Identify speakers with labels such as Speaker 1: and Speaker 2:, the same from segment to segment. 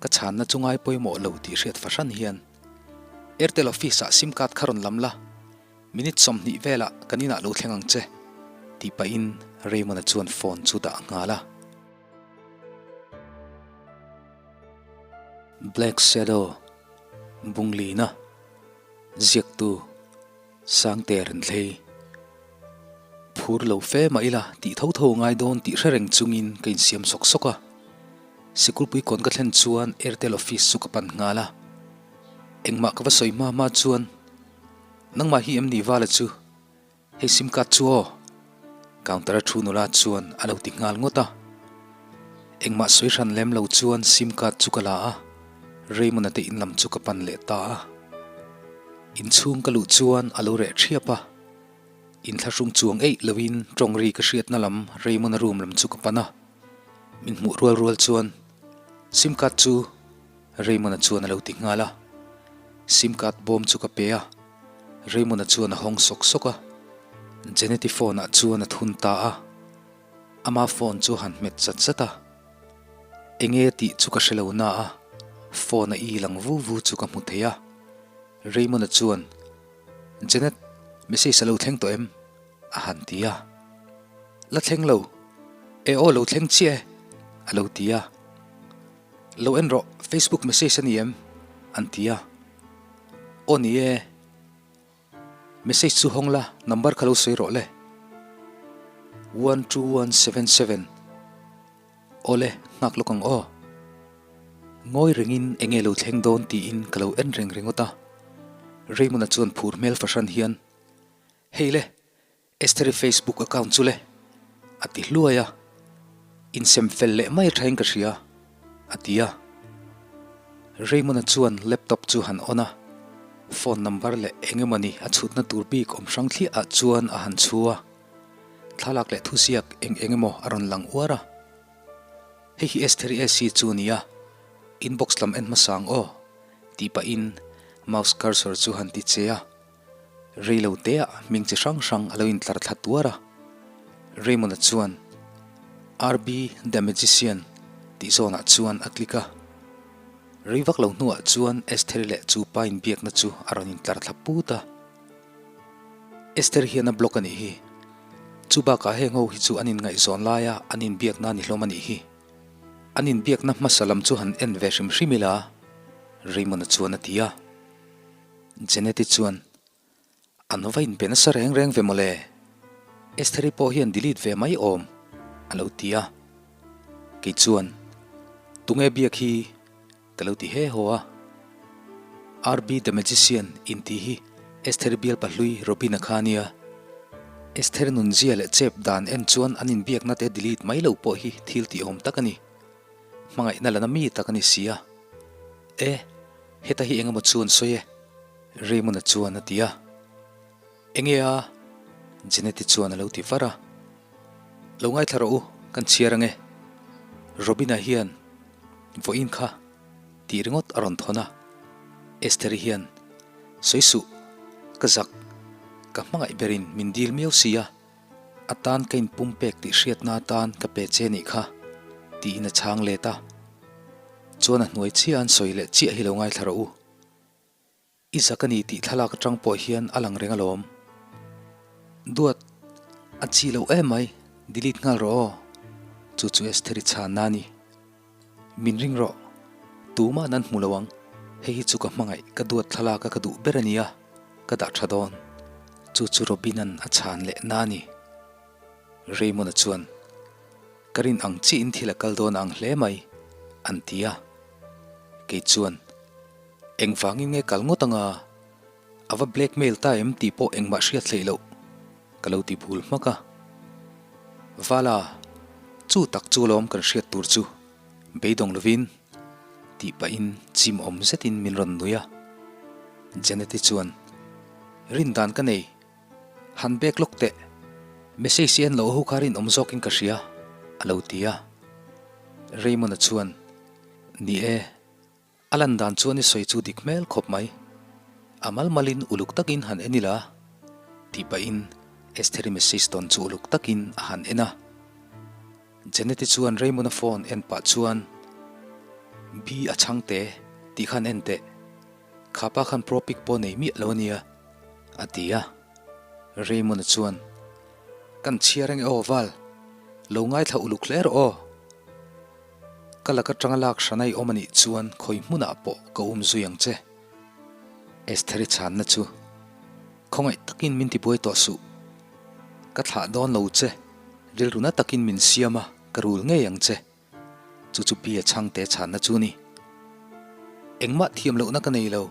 Speaker 1: Ka chhanna chu ngai pawimawh lo tih hriat fahran hian Airtel office ah sim card kha rawn lam la, minute 20 velah kan inah lo thleng ang che, tih pahin Raymond-a chuan phone chu dah nghal a. Black Shadow Bunglina Ziaktu Sangte Renthlei Phur lo fe mah ila tih tho tho ngai dawn tih hre reng chungin ka insiam sawk sawk a. Sikulpui kawn ka thlen chuan Airtel office chu ka pan nghal a. Engmah ka va sawi hma hma chuan Nangmah hi em ni Vala chu? Hei sim card chu aw! Counter a thu nula chuan a lo ti nghal ngawt a. Engmah sawi hran lem lo chuan sim card chu ka la a, Raymond-a te in lam chu ka pan leh ta a. Inchhung ka luh chuan a lo reh thiap a. Inthlahrung chuang eih loin tawng ri ka hriatna lam Raymond-a room lam chu ka pan a. Min hmuh rual rual chuan sim card chu Raymond-a chuan a lo ti nghal a. Sim card bawm chu ka pe a, Raymond-a chuan a hawng sawk sawk a. Jeneti phone ah chuan a thun ta a, ama phone chu a han hmet zat zat a. Enge tih chu ka hre lo na a, phone a i lang vu vu chu ka hmu thei a. Raymond-a chuan, Jenet, message a lo thleng tawh em? a han ti a. La thleng lo, e aw lo thleng chiah e, a lo ti a. Lo en rawh, Facebook message a ni em? an ti a. Aw ni e. Message chu hawng la, number kha lo sawi rawh le. 12177 Aw le, nghak lawk ang aw. Ngawi rengin eng nge lo thleng dawn tiin ka lo en reng ringawt a. Raymond-a chuan phur hmel fahran hian, Hei le, Estheri Facebook account chu le, a ti hluai a, insem fel leh mai thain ka hria, a ti a. Raymond-a chuan laptop chu han on a, phone number leh eng emawni a chhutna tur bik awm hrang thliah ah chuan a han chhu a, thlalak leh thuziak eng eng emaw a rawn lang uar a. Hei hi Estheri AC chu a ni a, inbox lam en hmasa ang aw, tih pahin mouse cursor chu han ti che a. Rei lo te ah hming chi hrang hrang a lo intlar thla tuar a, Raymond-a chuan RB The Magician tih zawnah chuan a click a. Rei vak lo hnuah chuan Estheri leh chu pa inbiakna chu a rawn intlar thla put a. Esther hian a block a nih hi. Chu bakah heng ho hi chu an inngaihzawn laia an inbiakna a ni hlawm a nih hi. An inbiakna hmasa lam chu han en ve hrim hrim ila, Raymond-a chuan a ti a. Jeneti chuan, An va inpe nasa reng reng ve mawle, Estheri pawh hian delete ve mai awm, a lo ti a. Kei chuan, Tunge biak hi? ka lo ti he haw a. RB the Magician intih hi Estheri bial pahlui Robin-a kha a nia. Estheri nunzia leh chep dan en chuan an inbiakna te delete mai lo pawh hi thil tihawm tak a ni. Hmangaihna lana mi tak a ni si a. E! Heta hi engemaw chu an sawi e, Raymond-a chuan a ti a. Enge a? Jeanette-i chuan a lo ti var a. Lo ngaithla rawh u, kan chhiar ange. Robin-a hian vawiin kha tih ringawt a rawn thawn a. Esther-i hian, Sawi suh, ka zak, ka hmangaih berin min dil miau si a. A tan ka inpumpek tih hriatna atan ka pe che nih kha, tiin a chhang let a. Chuan a hnuai chiah an sawi leh chiah hi lo ngaithla rawh u. I zak a ni tih thlalak atang pawh hian a lang reng alawm. Duat, a chi loh em mai, delete nghal rawh aw. Chu chu Estheri chhanna a ni. Min ring rawh, tumah nan hmu lo ang, hei hi chu ka hmangaih, ka duat thlalak a ka duh ber a nia, ka dah tha dawn. Chu chu Robin-a'n a chhan leh na a ni. Raymond-a chuan, Ka rin ang chiahin thil a kal dawn ang hle mai, an ti a. Kei chuan, Engvangin nge kal ngawt anga? A va blackmail ta em tih pawh engmah hriat hleih loh, ka lo ti bul hmak a. Vala, chu tak chu alawm kan hriat tur chu, beidawng lovin, tih pahin chim awm zetin min rawn nui a. Janet-i chuan, Rin dan ka nei, han bek lawk teh, message hi en loh ho kha rinawm zawkin ka hria, a lo ti a. Raymond-a chuan, Ni e. A lan dan chuan i sawi chu dik hmel khawp mai. A mal malin uluk takin han en ila, tih pahin Estheri message tawn chu uluk takin a han en a. Jeneti chuan Raymond-a phone en pah chuan, B a chhang te tih khan en teh. Khapa khan pro pic pawh nei miah lo ania, a ti a. Raymond-a chuan, Kan chhiar eng e aw Val, lo ngaithla uluk hle rawh aw. Ka lak atanga lak hran a i awm anih chuan khawi hmunah pawh ka um zui ang che. Estheri chhanna chu, Khawngaih takin min tibuai tawh suh. Ka thlah dawn lo che, rilru na takin min siam a, ka rul ngei ang che. Chu chu Bia chhangte chhanna chu ni. Engmah thiam lohna ka nei lo.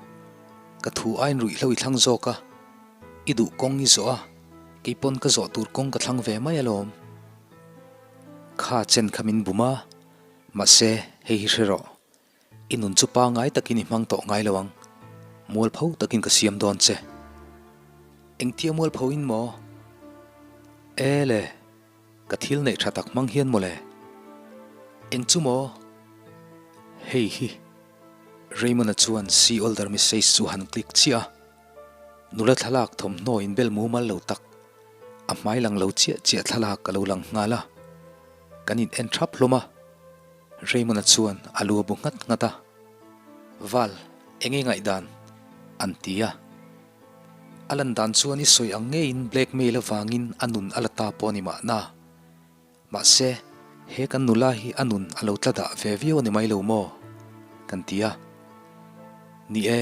Speaker 1: Ka thu aiin ruihhlo i thlang zawk a, i duh kawng i zawh a, kei pawn ka zawh tur kawng ka thlang ve mai alawm. Kha chen kha min bum a, mahse hei hi hre rawh. I nun chu pangai takin i hmang tawh ngai lo ang. Mualpho takin ka siam dawn che. Engtia mualpho in maw? E le, ka thil neih tha tak hmang hian mawle. Eng chu maw? Hei hi. Raymond-a chuan See Older message chu han click chiah a. Nula thlalak thawmhnaw inbel mumal lo tak, a hmai lang lo chiah chiah thlalak a lo lang nghal a. Kan in en thap hlawm a. Raymond-a chuan a lu a bu nghat nghat a, Val, eng nge ngaihdan? an ti a. A lan dan chuan i sawi ang ngeiin blackmail avangin a nun a la ta pawh a ni mahna. Mahse, he kan nula hi a nun a lo tla dah ve viau a ni mai lo maw? kan ti a. Ni e,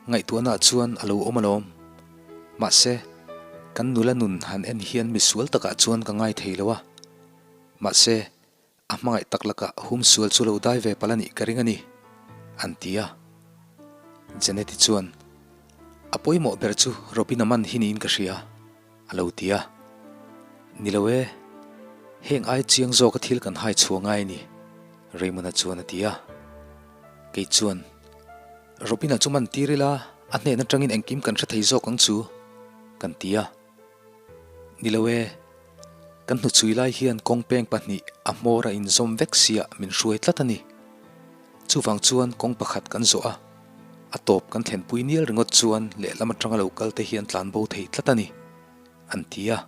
Speaker 1: ngaihtuahnaah chuan a lo awm alawm. Mahse, kan nula nun han en hian misual takah chuan ka ngai thei lo a. Mahse, A hmangaih tak lakah hum sual chu lo dai ve palh a nih ka ring a ni, an ti a. Janeti chuan, A pawimawh ber chu Robin-a man hi niin ka hria, a lo ti a. Ni lo e, heng ai chiang zawka thil kan hai chhuah ngai a ni, Raymond-a chuan a ti a. Kei chuan, Robin-a chu man tir ila, a hnen atangin engkim kan hre thei zawk ang chu, kan ti a. Ni lo e, kan hnuchhui lai hian kawng peng pahnih a hmawr a inzawm vek sia min hruai tlat a ni. Chuvang chuan kawng pakhat kan zawh a, a tawp kan thlenpui nial ringawt chuan lehlam atanga lo kal te hian tlan bo thei tlat a ni, an ti a.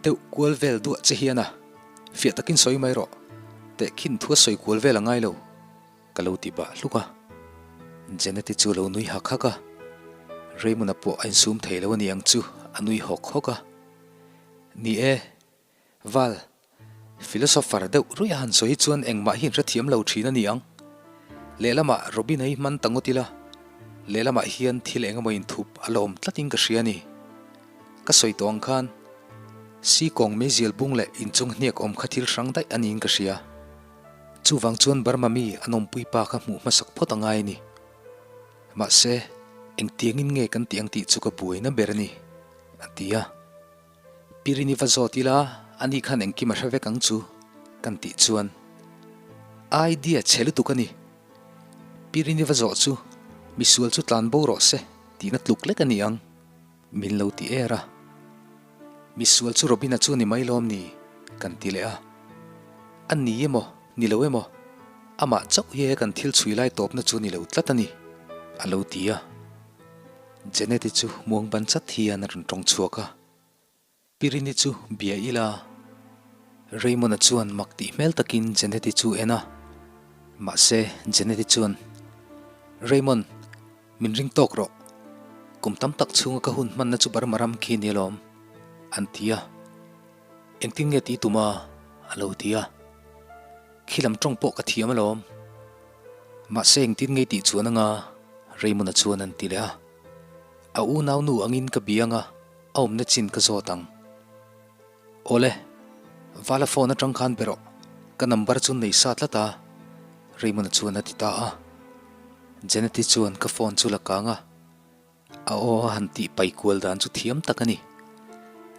Speaker 1: Deuh kual vel duah che hian a, fiah takin sawi mai rawh, tehkhin thu a sawi kual vel a ngai lo. Ka lo ti bah hluk a, Jeneti chu a lo nui hak hak a, Raymond-a pawh a insum thei lo a ni ang chu a nui hawk hawk a. Ni e, Val, philosopher deuh ruih a han sawi hi chuan engmah hi an hrethiam lo thin a ni ang. Lehlamah Robin-a hi hman ta ngawt ila, lehlamah hian thil eng emaw inthup a la awm tlatin ka hria a ni. Ka sawi tawh ang khan, Sikawng meizial bung leh inchung hniak awm kha thil hrang daih a niin ka hria. Chuvang chuan Burma mi an awmpui pa kha hmuh hmasak phawt a ngai a ni. Mahse, engtiangin nge kan tih ang tih chu ka buaina ber a ni, a ti a. Pirini va zawt ila, ani khan engkim a hre vek ang chu, kan tih chuan idea chhe lutuk a ni. Pirini va zawh chu misual chu tlan bo rawh se tihna tluk lek a ni ang. Min lo ti er a. Misual chu Robina chu ni mai lawm ni? Kan ti leh a. A ni emaw, ni lo emaw, amah chauh hi he kan thil chhui lai tawpna chu ni lo tlat a ni, a lo ti a. Jeneti chu muang ban chat hian a rawn tawng chhuak a. Pirini chu bia ila. Raymond-a chuan mak tih hmel takin Jeneti chu en a. Mahse, Jeneti chuan, Raymond, min ring tawk rawh. Kum tam tak chhunga ka hun hmanna chu Burma ram khi ni alawm, an ti a. Engtin nge tih tum a? a lo ti a. Khi lam tawng pawh ka thiam alawm. Mahse, engtin nge tih chuan anga? Raymond-a chuan an ti leh a. A unau nu angin ka bia anga a awmna chin ka zawt ang. Awle, Vala phone atang khan be rawh, ka number chu nei sa tlat a, Raymond-a chuan a ti ta a. Jeneti chuan ka phone chu la kang a, a aw a han tih pai kual dan chu thiam tak a ni.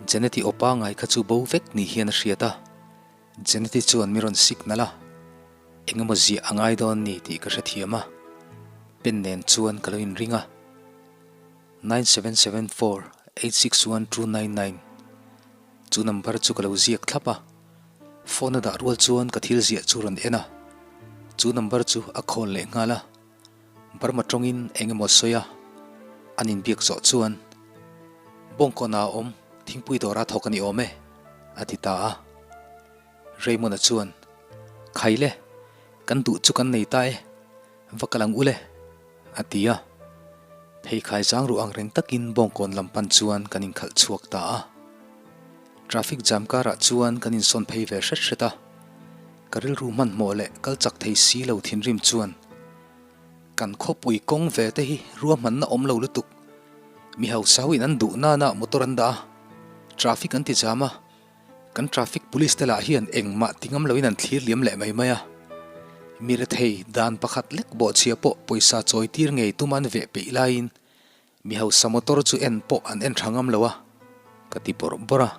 Speaker 1: Jeneti aw pangai kha chu bo vek ni hian a hriat a, Jeneti chuan mi rawn signal a, eng emaw ziah a ngai dawn ni tih ka hrethiam a, pen nen chuan ka lo inring a. 9774 861 299 Chu number chu ka lo ziak thlap a, phone a dah rual chuan ka thil ziah chu rawn en a, chu number chu a call leh nghal a, Burma tawngin eng emaw sawi a, an inbiak zawh chuan Bawngkawn ah a awm, thingpui dawra thawk a ni awm e, a ti ta a. Raymond-a chuan, Khaile! Kan duh chu kan nei ta e, va kal ang ule, a ti a. Pheikhai zang ruh ang reng takin Bawngkawn lam pan chuan kan inkhalh chhuak ta a. Traffic jam karah chuan kan insawn phei ve hret hret a. Ka rilru hmanhmawh leh kal chak thei si lo thinrim chuan kan khawpui kawng ve te hi ruahmanna awm lo lutuk. Mi hausa ho in an duh nana motor an dah a, traffic an ti jam a. Kan traffic police te lah hian engmah ti ngam loin an thlir liam leh mai mai a. Mi rethei dan pakhat lek bawhchhia pawh pawisa chawi tir ngei tum an veh peih laiin mi hausa motor chu en pawh an en tha ngam lo a, ka ti bawrh bawrh a.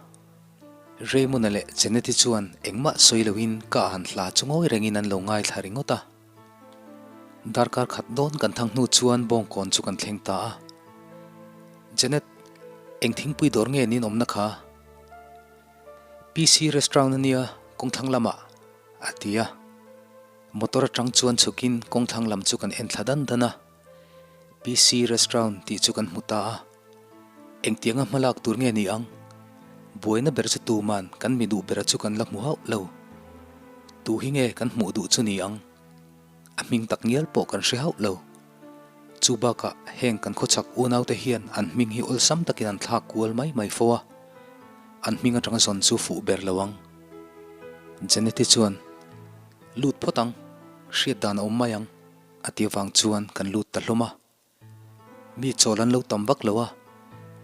Speaker 1: Raymond-a leh Janet-i chuan engmah sawi loin ka han hla chu ngawi rengin an lo ngaithla ringawt a. Darkar khat dawn kan thang hnu chuan Bawngkawn chu kan thleng ta a. Janet, eng thingpui dawr nge nin awmna kha? PC restaurant ania kawngthlang lamah a ti a. Motor atang chuan chhukin kawngthlang lam chu kan en thla dan dan a. PC restaurant tih chu kan hmu ta a. Engtianga hmalak tur nge ni ang? Buaina ber chu tuman kan mi duh bera chu kan la hmu hauh lo. Tu hi nge kan hmuh duh chu ni ang? A hming tak ngial pawh kan hre hauh lo. Chu bakah heng kan khawchhak unaute hian an hming hi awlsam takin an thlak kual mai mai fo a, an hming atanga zawn chu fuh ber lo ang. Janeti chuan, Lut phawt ang, hriat dan a awm mai ang, a ti avang chuan kan lut ta hlawm a. Mi chawl an lo tam vak lo a,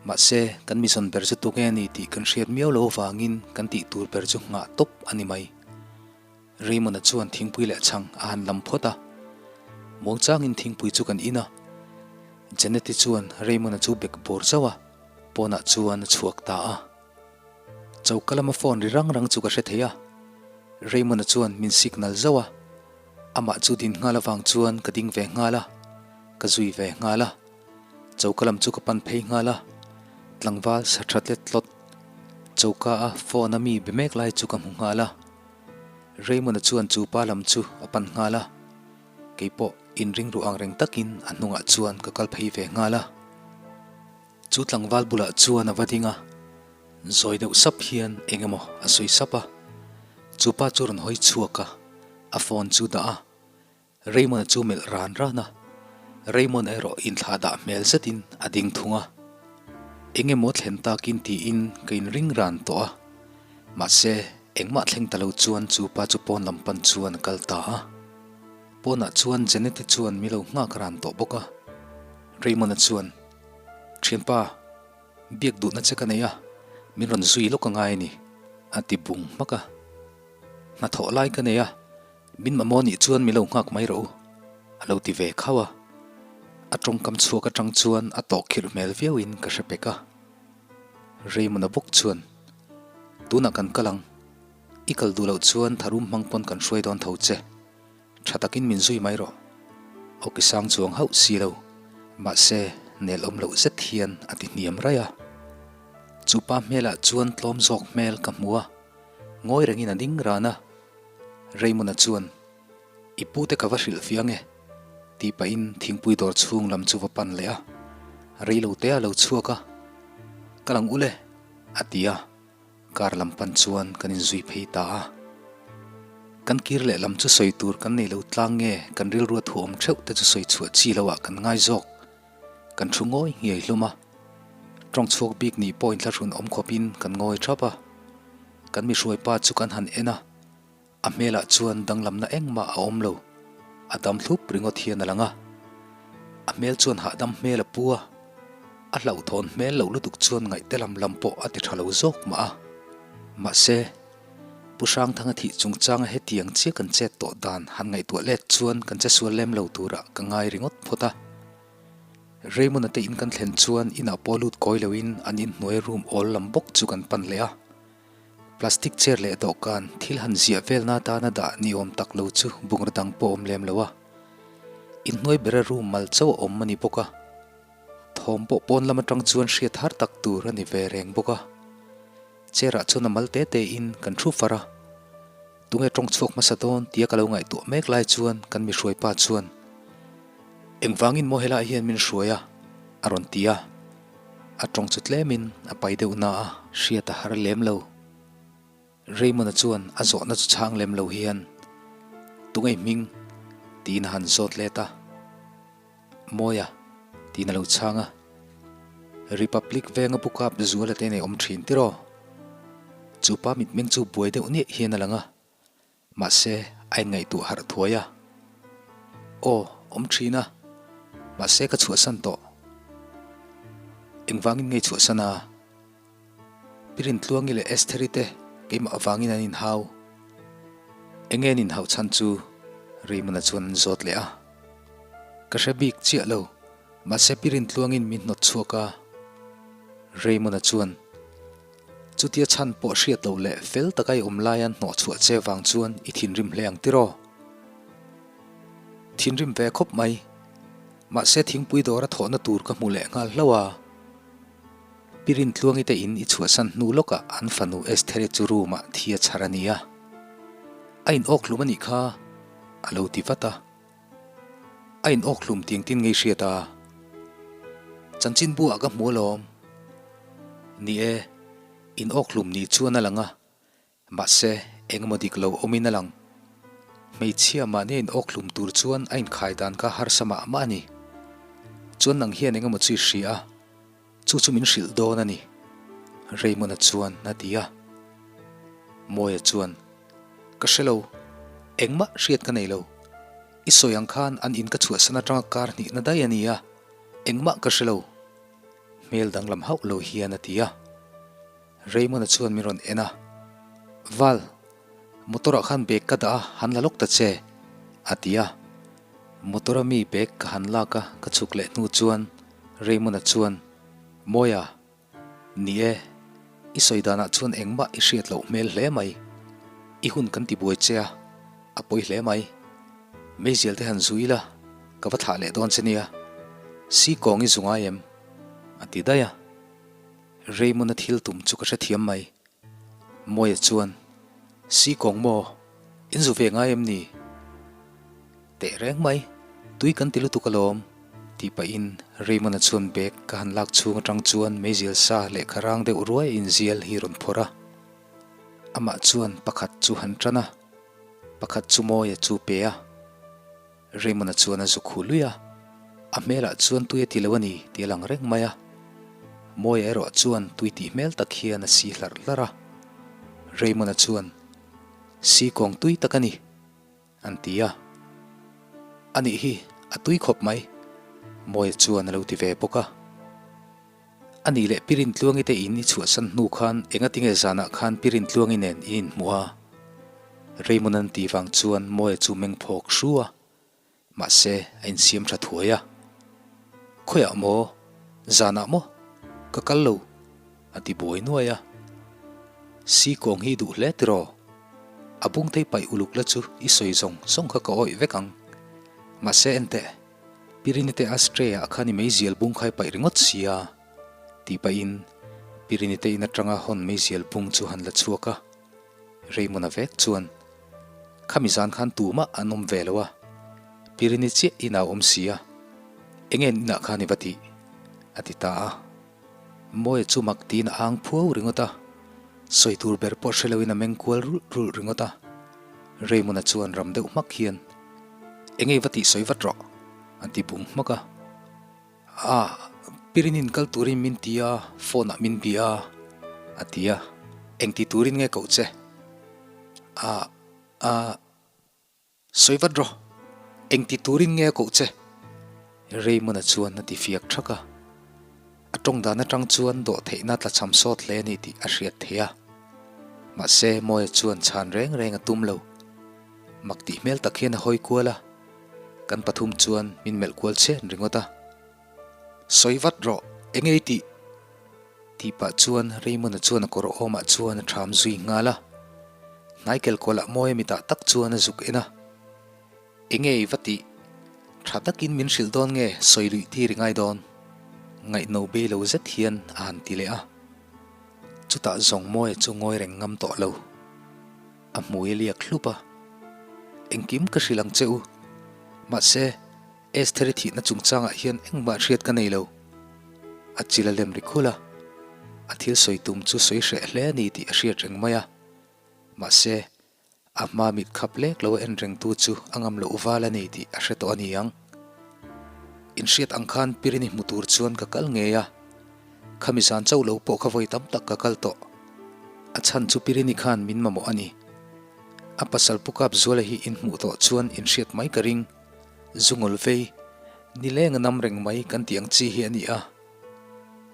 Speaker 1: mahse kan mi zawn ber chu tunge a ni tih kan hriat miau lo avangin kan tih tur ber chu nghah tawp a ni mai. Raymond-a chuan thingpui leh chhang a han lam phawt a, muangchangin thingpui chu kan in a. Janet-i chuan Raymond-a chu bek bawr zauh a, pawnah chuan a chhuak ta a. Choka lama phone ri rang rang chu ka hre thei a, Raymond-a chuan min signal zauh a, amah chu din nghal avang chuan ka ding ve nghal a, ka zui ve nghal a. Choka lam chu ka pan phei nghal a, tlangval sa tha tlet tlawt choka a phone a mi be mek lai chu ka hmu nghal a. Raymond-a chuan chu pa lam chu a pan nghal a, kei pawh inring ruh ang reng takin a hnungah chuan ka kal phei ve nghal a. Chu tlangval bulah chuan a va ding a, zawi deuh sap hian eng emaw a sawi sap a. Chu pa chu rawn hawi chhuak a, a phone chu dah a, Raymond-a chu melh ran ran a, Raymond erawh inthlah dah hmel zetin a ding thung a. Eng emaw thlen takin tiin ka inring ran tawh a, mahse engmah thleng ta lo chuan chu pa chu pawn lam pan chuan a kal ta a. Pawnah chuan Janet-i chuan mi lo nghak ran tawh bawk a. Raymond-a chuan, Thianpa, biak duhna che ka nei a, min rawn zui lawk a ngai a ni, a ti bung hmak a. Hnathawh lai ka nei a. Min mamawh nih chuan mi lo nghak mai rawh u, a lo ti ve khauh a. A tawngkam chhuak atang chuan a tawh khirh hmel viauin ka hre pek a. Raymond-a bawk chuan, Tunah kan kal ang. I kal duh loh chuan tharum hmang pawn kan hruai dawn tho che. Tha takin min zui mai rawh. Awki sang chuang hauh si lo. Mahse, nel awm loh zet hian a ti hniam raih a. Chu pa hmelah chuan tlawm zawk hmel ka hmu a. Ngawi rengin a ding ran a. Raymond-a chuan, I pute ka va hrilh fiang e, tih pahin thingpui dawr chhung lam chu va pan leh a, reilo te a lo chhuak a, Ka lang ule, a ti a, car lam pan chuan kan inzui phei ta a. Kan kir leh lam chu sawi tur kan nei lo tlang nge kan rilrua thu awm theuh te chu sawi chhuah chi loah kan ngai zawk. Kan thu ngawi nghiai hlum a, tawng chhuak bik nih pawh inthlahrun awm khawpin kan ngawi thap a. Kan mi hruaipa chu kan han en a, a hmelah chuan danglamna engmah a awm lo, a dam hlup ringawt hian a lang a. A hmel chuan hahdam hmel a pu a, a hlauhthawn hmel loh lutuk chuan ngaihte lam lam pawh a ti tha lo zawk mah a. Mahse, Pu Hrangthanga thih chungchanga hetiang chiah kan chet tawh dan han ngaihtuah let chuan kan che sual lem lo turah ka ngai ringawt phawt a. Raymond-a te in kan thlen chuan inah pawh lut kawi loin an inhnuai room awl lam bawk chu kan pan leh a. Plastic chair leh dawhkan thil han ziah velna atana dah ni awm tak lo chu bungraw dang pawh awm lem lo a. Inhnuai bera room mal chauh a awm a ni bawk a. Thawm pawh pawn lam atang chuan hriat har tak tur a ni ve reng bawk a. Chair ah chuan a mal te te in kan thu far a. Tunge tawng chhuak hmasa dawn tia ka lo ngaihtuah mek lai chuan kan mi hruaipa chuan, Engvangin maw helai hian min hruai a? a rawn ti a. A tawng chu tlemin a pai deuh na a, hriat a har lem lo. Raymond-a chuan a zawhna chu chhang lem lo hian, Tunge hming? tiin a han zawt let a. Mawia, tiin a lo chhang a. Republic venga bukap zuala te nei awm thin tiraw? Chu pa mitmeng chu buai deuh niah hian a lang a. Mahse, a inngaihtuah harh thuai a. Aw, awm thin a. Mahse, ka chhuahsan tawh. Engvangin nge chhuahsan a? Pi Rintluangi leh Estheri te keimah avangin an inhau. Enge an inhauh chhan chu Raymond-a chuan an zawt leh a. Ka hre bik chiah lo, mahse Pi Rintluangin min hnawt chhuak a. Raymond-a chuan, Chutia chhan pawh hriat loh leh fel taka i awm laia an hnawh chhuah che vang chuan i thinrim hle ang tiraw? Thinrim ve khawp mai. Mahse thingpui dawra thawhna tur ka hmu leh nghal hlauh a. Pi Rintluangi te in i chhuahsan hnu lawkah an fanu Estheri chu room ah thi a chhar a nia. A in awk hlum a nih kha, a lo ti vat a. A in awk hlum tiang tin ngei hriat a. Chanchinbu ah ka hmu alawm. Ni e, in awk hlum ni chuan a lang a. Mahse, engemaw dik lo awmin a lang. Hmeichhia mahni a inawk hlum tur chuan a inkhai dan kha harsa mah mah a ni. Chuan nang hian engemaw chu i hria a, chu chu min hrilh dawn a ni, Raymond-a chuan a ti a. Mawia chuan, Ka hre lo, engmah hriat ka nei lo. I sawi ang khan an in ka chhuahsan atanga kar hnihna daih a ni a, engmah ka hre lo, hmel danglam hauh lo hian a ti a. Raymond-a chuan min rawn en a, Val, motor-ah khan bag ka dah a, han la lawk ta che, a ti a. Motor-a mi bag ka han lak a, ka chhuk leh hnu chuan Raymond-a chuan, Mawia, ni e, i sawi danah chuan engmah i hriat loh hmel hle mai. I hun kan ti buai che a, a pawi hle mai. Meizial te han zu ila, ka va thlah leh dawn che nia. Si kawng i zu ngai em? a ti daih a. Raymond-a thil tum chu ka hrethiam mai. Mawia chuan, Si kawng maw? In zu ve ngai em ni? Teh reng mai, tui kan ti lutuk alawm, tih pahin Raymond-a chuan bag ka han lak chhung atang chuan meizial sa lehkha rang deuh ruai inzial hi rawn phawrh a. Amah chuan pakhat chu han tan a, pakhat chu Mawia chu pe a. Raymond-a chuan a zuk hu lui a, a hmelah chuan tui a ti lo a ni tih a lang reng mai a. Mawia erawh chuan tui tih hmel tak hian a si hlarh hlarh a. Raymond-a chuan, Si kawng tui tak a ni, an ti a. A nih hi, a tui khawp mai, Mawia chuan a lo ti ve bawk a. A nih leh Pi Rintluangi te in i chhuahsan hnu khan engatinge zanah khan Pi Rintluangi nen in inhmuh a? Raymond an tih vang chuan Mawia chu meng phawk hru a, mahse a insiam tha thuai a. Khawiah maw? Zanah maw? Ka kal lo, a ti buai nuai a. Si kawng hi i duh hle tiraw? A bung thei paih uluk la chu i sawi zawng zawng kha ka awih vek ang. Mahse enteh. Pirinite Astrea ah khan i meizial bung khai paih ringawt sia, tih pahin Pirinite in atanga hawn meizial bung chu han la chhuak a. Raymond-a vek chuan, Khami zan khan tumah an awm ve lo a, Pirini chiah inah a awm sia, enge an inah khan i va tih? a ti ta a. Mawia chu mak tiin a ang phuau ringawt a, sawi tur ber pawh hre loin a meng kual rulh rulh ringawt a. Raymond-a chuan ram deuh hmak hian, Enge i va tih sawi vat rawh, a ti bung hmak a. Ah, Pirinin kal turin min ti a, phone ah min bia a, a ti a. Eng ti turin nge koh che? Ah, ah. Sawi vat rawh, eng ti turin nge a koh che? Raymond-a chuan a ti fiak thak a. A tawng dan atang chuan dawh theihna tla cham sawt hle a ni tih a hriat theih a. Mahse, Mawia chuan chhan reng reng a tum lo. Mak tih hmel tak hian a hawi kual a, kan pathum chuan min melh kual chhen ringawt a. Sawi vat rawh, eng ei tih? Tih pah chuan Raymond-a chuan a kawr awmah chuan a ṭham zui nghal a. Hnaikel kawlah Mawia mitah tak chuan a zuk en a. Enge i va tih? Ṭha takin min hrilh dawn nge sawi luih tir i ngai dawn? Ngaihno bei lo zet hian a han ti leh a. Chutah zawng Mawia chu ngawi reng ngam tawh lo. A hmui a liak hlup a. Engkim ka hrilh ang che u. Mahse. Estheri thihna chungchangah hian engmah hriat ka nei lo. A chil a lem ri khul a, a thil sawi tum chu sawi hreh hle a ni tih a hriat reng mai a. Mahse, A hma mit khap lek lo a en rengtu chu a ngam loh val a ni tih a hre tawh a ni ang. Inhriat ang khan Pirini hmu tur chuan ka kal ngei a. Khami zan chauh lo pawh kha vawi tam tak ka kal tawh. A chhan chu Pirini khan min mamawh a ni. A pasal Pu Kap Zuala hi inhmuh tawh chuan inhriat mai ka ring. Zungawl vei, nileng a nam reng mai kan tih ang chi hi a ni a.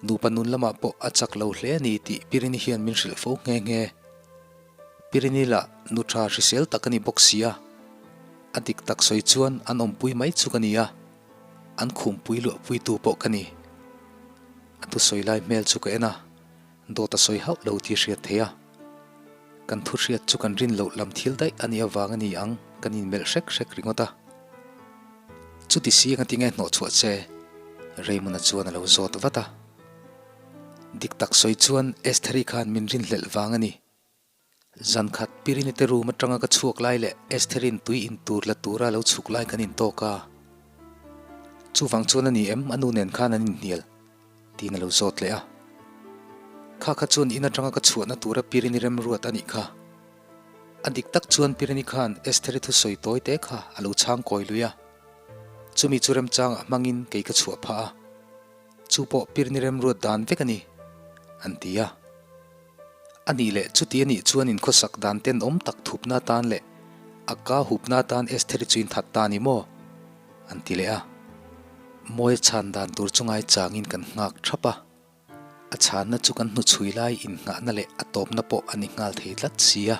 Speaker 1: Nupa nun lamah pawh a chak lo hle a ni tih Pirini hian min hrilh fo nghe nghe. Pirini lah nu tha hrisel tak a ni bawk si a. A dik tak sawi chuan an awmpui mai chu ka ni a, an khumpui luahpuitu pawh ka ni. A thusawi lai hmel chu ka en a, dawt a sawi hauh lo tih hriat theih a. Kan thu hriat chu kan rin loh lam thil daih a nih avang a ni ang, kan inmelh hrek hrek ringawt a. Chuti si eng a tinge hnawh chhuah che? Raymond-a chuan a lo zawt vat a. Dik tak sawi chuan Estheri khan min rinhlelh vang a ni. Zan khat Pirini te room atanga ka chhuak lai leh Estherin tui in tur la tura lo chhuk lai kan intawk a. Chuvang chuan a ni em a nu nen khan an inhnial? tiin a lo zawt leh a. Kha kha chuan in atanga ka chhuahna tura Pirini remruat a nih kha. A dik tak chuan Pirini khan Estheri thusawi tawi te kha a lo chhang kawi lui a. Chumi chu remchangah hmangin kei ka chhuah phah a. Chu pawh Pirni remruat dan vek a ni, an ti a. A nih leh chuti a nih chuan inkhawsak dan tenawm tak thupna atan leh a ka hupna atan Estheri chu inthat ta a ni maw? an ti leh a. Mawia chhan dan tur chu ngaichangin kan nghak thap a. A chhanna chu kan hnuchhui lai innghahna leh a tawpna pawh a ni nghal thei tlat si a.